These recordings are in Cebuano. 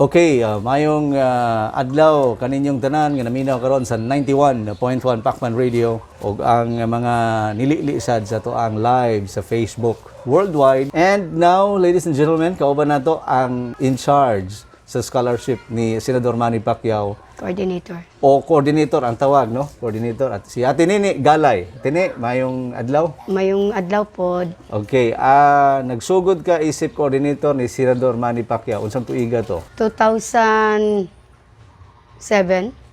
Okay, mayong adlaw kaninyong tanan nga naminaw karon sa 91.1 Pacman Radio ug ang mga nilili sad sa atoang live sa Facebook worldwide. And now, ladies and gentlemen, kauban nato ang in charge sa scholarship ni Senador Manny Pacquiao Coordinator. O coordinator ang tawag, no? Coordinator at si Ate Nini Galay. Ate Nini, mayong adlaw. Mayong adlaw pod. Okay, nagsugod ka isip coordinator ni Senador Manny Pacquiao. Unsang tuiga to? 2007.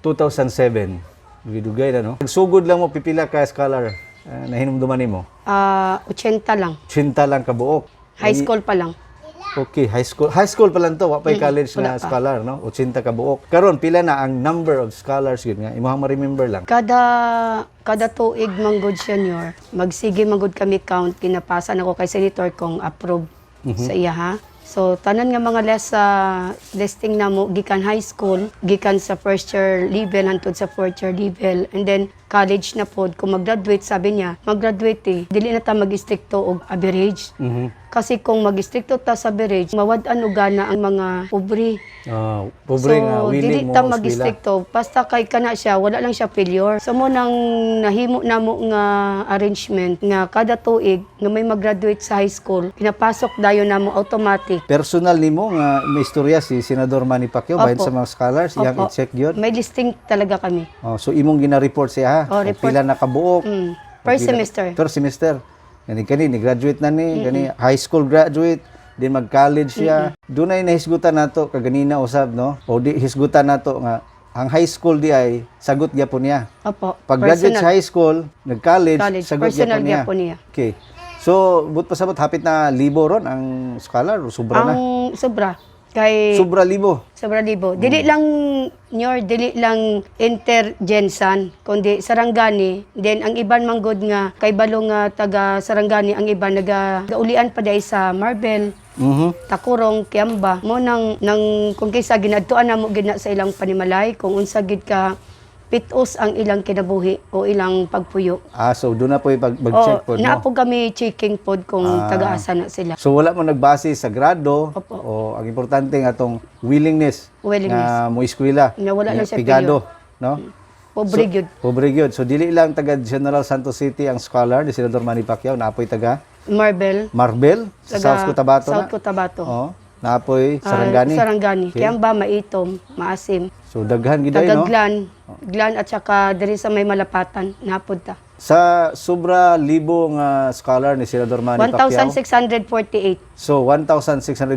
2007. Dugay na, no? Nagsugod lang mo, pipila ka scholar nahinumduman nimo? 80 lang. 80 lang kabuok. High school pa lang. Okay, high school. High school pa lang to, wa pay college Wala na pa. scholar, no? 80 kabuok. Karon pila na ang number of scholars yun nga imong ma-remember lang? Kada tuig manggod, senior, magsige manggod kami count, kinapasa nako kay senator kung approve sa iya ha. So tanan nga mga les sa listing namo gikan high school, gikan sa first year level hantod sa fourth year level and then college na pod. Kung mag-graduate, sabi niya, mag-graduate eh, dili na ta mag-istrikto og average. Kasi kung mag-istrikto ta sa average, mawad-an og gana ang mga pobre. Ah, pobre So, nga dili willing mo ta eskwela. mag-istrikto. Basta kay kana siya, wala lang siya failure. So mo nang nahimo namo nga arrangement nga kada tuig nga may mag-graduate sa high school, pinapasok dayon namo automatic. Personal nimo nga may istorya si Senador Manny Pacquiao bahin Opo. sa mga scholars, iyang Opo. i-check yun. May listing talaga kami. Oh, so imong gina-report siya ha. Oh, Kung report. pila na kabuok. Per Kung pila- semester. Per semester. Gani kani ni graduate na ni, gani high school graduate, din mag-college siya. Dunay nahisgutan nato kaganina usab, no? O di hisgutan nato nga ang high school di ay sagot gyapon niya. Opo. Pag graduate Personal. sa high school, nag-college, College, sagot personal gyapon niya. gyapon niya. Okay. So, but pasabot hapit na libo ron ang scholar, o sobra na. Ang sobra. Kay Sobra libo. Sobra libo. Dili lang nyor, dili lang inter-GenSan, kundi Sarangani. Then ang iban manggod nga kay balo nga taga Sarangani, ang iban naga gaulian pa dai sa Marbel, Tacurong, Kiamba. Mo nang kung kaysa ginadtuan namo gid na sa ilang panimalay kung unsa gid ka pitos ang ilang kinabuhi o ilang pagpuyo. Ah, so doon na po yung pag-check O, po, no? naa po kami checking pod kung taga-asa na sila. So wala mo nagbase sa grado Opo. o ang importante nga atong willingness, Willingness. nga mo eskwela. Nga wala lang siya. Pigado, no? Pobre gyud. Pobre gyud. So dili lang taga General Santos City ang scholar ni Senador Manny Pacquiao, naapoy taga Marbel. Marbel sa Taga South Cotabato South na. Cotabato. Oh, naapoy Ah, Sarangani. Sarangani. Okay. Kiamba, Maitom, Maasim. So daghan gid ay, Taga no? Glan, Glan at saka diri sa may Malapatan, napod ta. Sa sobra libo nga scholar ni Senador Manny Pacquiao. 1,648. So 1,648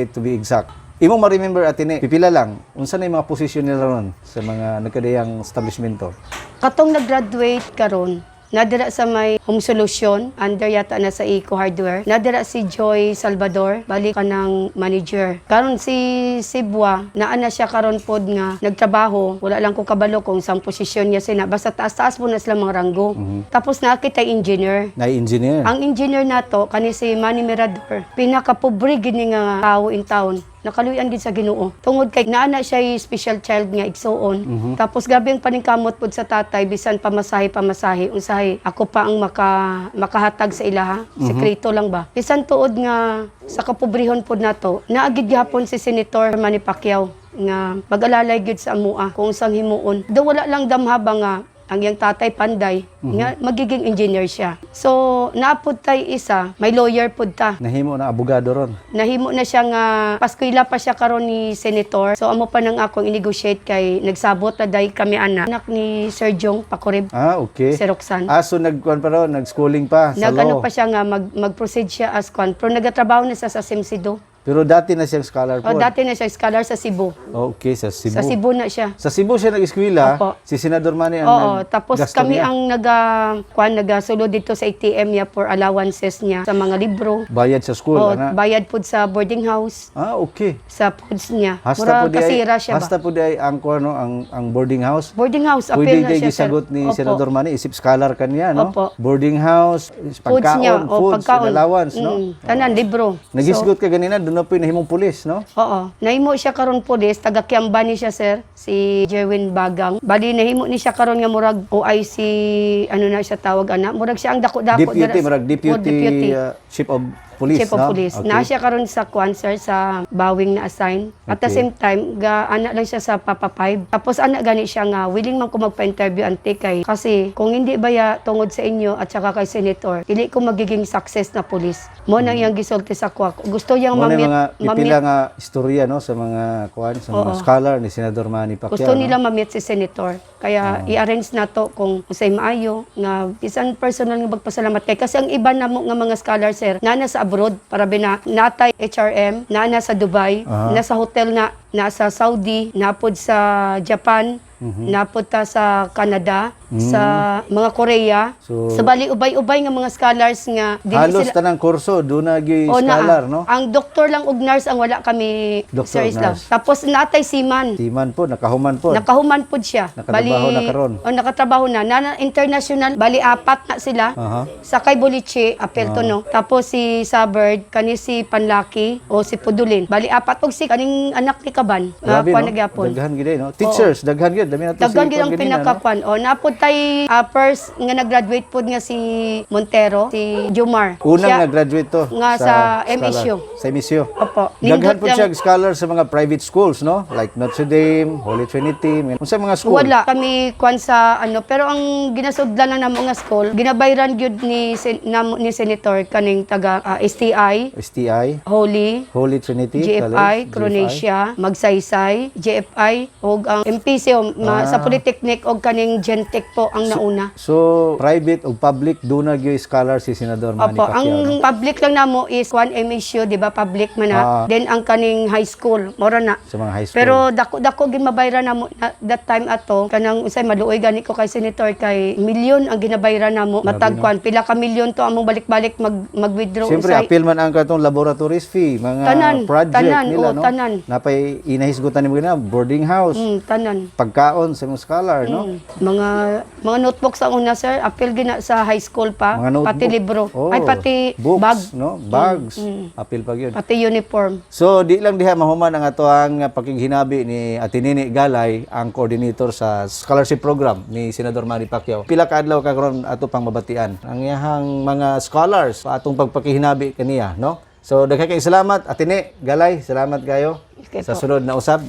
to be exact. Imong ma-remember, Atine, pipila lang unsa na yung mga posisyon nila ron sa mga nagkadayang establishmento? Katong nag-graduate karon, nadira sa may Home Solution, under yata na sa Eco Hardware. Nadira si Joy Salvador, balik ka ng manager. Karon si Sibwa, naa na siya karon pod nga nagtrabaho. Wala lang ko kabalo kung saan posisyon niya sina. Basta taas-taas po na sila mga ranggo. Tapos nakita engineer. Na engineer. Ang engineer nato kani si Manny Mirador, pinakapobre gid ni nga tao in town. Nakaluyan gid sa Ginoo. Tungod kay naa na siya special child nga igsuon. Tapos grabe ang paningkamot pod sa tatay bisan pamasahe pamasahe unsahay ako pa ang makahatag sa ilaha. Sekreto lang ba. Bisan tuod nga sa kapobrehon pod nato, naa gid gihapon si Senator Manny Pacquiao nga mag-alalay gyud sa amua kung unsang himuon. Do wala lang damha ba nga ang iyang tatay panday nga magiging engineer siya. So naapod tay isa, may lawyer pod ta. Nahimo na abogado ron. Nahimo na siya nga paskwela pa siya karon ni senator. So amo pa nang akong i-negotiate kay nagsabot na day kami ana. Anak ni Sir Jong Pacorib, Ah, okay. si Roxanne. Ah, so nagkuan pa ron, nag-schooling pa sa Nag-ano law. pa siya nga mag-proceed siya as kwan. Pero nagatrabaho na siya sa SMC2. Pero dati na siyang scholar O po. dati na siya scholar sa Cebu. Okay, sa Cebu. Sa Cebu na siya. Sa Cebu siya nag-eskwela. Opo. Si Senador Manny ang Oo, tapos nag-gasto kami niya. ang kuan nagasulod dito sa ATM niya for allowances niya sa mga libro. Bayad sa school, O, ana. bayad pud sa boarding house, Ah, okay. sa foods niya. Hasta Mura po di ay, kasira siya ba? hasta po di ay ang kuan, no, ang boarding house. Boarding house, Pwede appeal na kay siya, sir. gisagot ni Opo. Senador Manny isip scholar kaniya, no? Opo. Boarding house, Foods pagkaon, niya, o foods, pagkaon. allowance, no? Tanan, libro. Nagisgot ka ganina, doon na po yung nahimong pulis, no? So, oo. Nahimo siya karon pulis, taga Kiamba ni siya, sir, si Jerwin Bagang. Bali nahimo ni siya karon nga murag OIC, ano na siya tawag ana, murag siya ang dako-dako Deputy, dira murag oh, deputy, chief of Police, Chief of no? Police. Na siya karon sa kwan, sir, sa Bawing na assign. At the same time, ga ana lang siya sa Papa 5. Tapos ana gani siya nga willing man ko magpa-interview, ante, kay kasi kung hindi baya tungod sa inyo at saka kay Senator, dili ko magiging success na police. Mo nang iyang gisulti sa kwa. Gusto yang Mo na ma-meet, mga ma-meet pipila nga istorya, no, sa mga kuan, sa mga scholar ni Senador Manny Pacquiao. Gusto no? nila ma-meet si Senator. Kaya i-arrange na to kung usay maayo nga bisan personal nga magpasalamat kay kasi ang iba namo nga mga scholar, sir, na nasa abroad para bina natay HRM, na nasa Dubai, nasa hotel na nasa Saudi, napod sa Japan, napod ta sa Canada, sa mga Korea. So, Sa bali ubay-ubay nga mga scholars nga dili halos sila tanang kurso doon na gyud O, naa. scholar, no? Ang doktor lang ug nurse ang wala kami, Doktor, Sir Islam. nurse. Tapos natay seaman. Timan po, nakahuman po. Nakahuman pod siya. Nakatrabaho na karon. Oh, nakatrabaho na. Na international, bali apat na sila. Sa kay Boliche, apel to, no. Tapos si Saberd, kani si Panlaki o si Pudulin. Bali apat og si kaning anak ni Kaban. Grabe, Kuan no? na gyapon. Daghan gid eh, no? Teachers, daghan gid. Dami na to Daghan si gid ang kuan ganina, no? pinakakuan. O napod tay first nga nag-graduate pod nga si Montero, si Jumar. Unang Siya- nag-graduate to nga sa scholar. MSU. Sa MSU. Opo. Daghan Nindot po siya scholar sa mga private schools, no? Like Notre Dame, Holy Trinity, unsa mga school? Wala kami kwan sa ano, pero ang ginasudlan lang namo nga school, ginabayran gyud ni namo ni Senator kaning taga STI, STI, Holy, Holy Trinity GFI, College, Croatia, Magsaysay, GFI ug ang MPC o, sa Polytechnic og kaning Gentech po ang nauna. So, private o public, doon na gyud scholar si Senador Manny Opo, Pacquiao, ang no? public lang namo is 1 MSU, di ba? Public man na. Then ang kaning high school, mora na. Sa mga high school. Pero dako-dako gid mabayran namo na, that time ato kanang usay maluoy gani ko kay Senator kay milyon ang ginabayran namo matag no? kwan pila ka milyon to among balik-balik mag-withdraw Siyempre, usay. appeal man ang katong laboratories fee, mga Tanan, project tanan, nila, oo, no? tanan. Napay inahisgutan nimo gina, boarding house, Tanan. pagkaon sa mga scholar, no? Mga notebooks ang una, sir, appeal gina sa high school pa, Mga notebook. pati libro. Oh, Ay, pati books, bag, no? Bags. Appeal pa gyud. Pati uniform. So, di lang diha mahuman ang ato ang pakighinabi ni Ate Nini Galay, ang coordinator sa scholarship program ni Senador Manny Pacquiao. Pila ka adlaw ka karon ato pang mabatian ang iyahang mga scholars pa atong pagpakihinabi kaniya, no? So, daghan kay salamat, Ate Nini Galay, salamat kayo. Okay sa po. sunod na usab.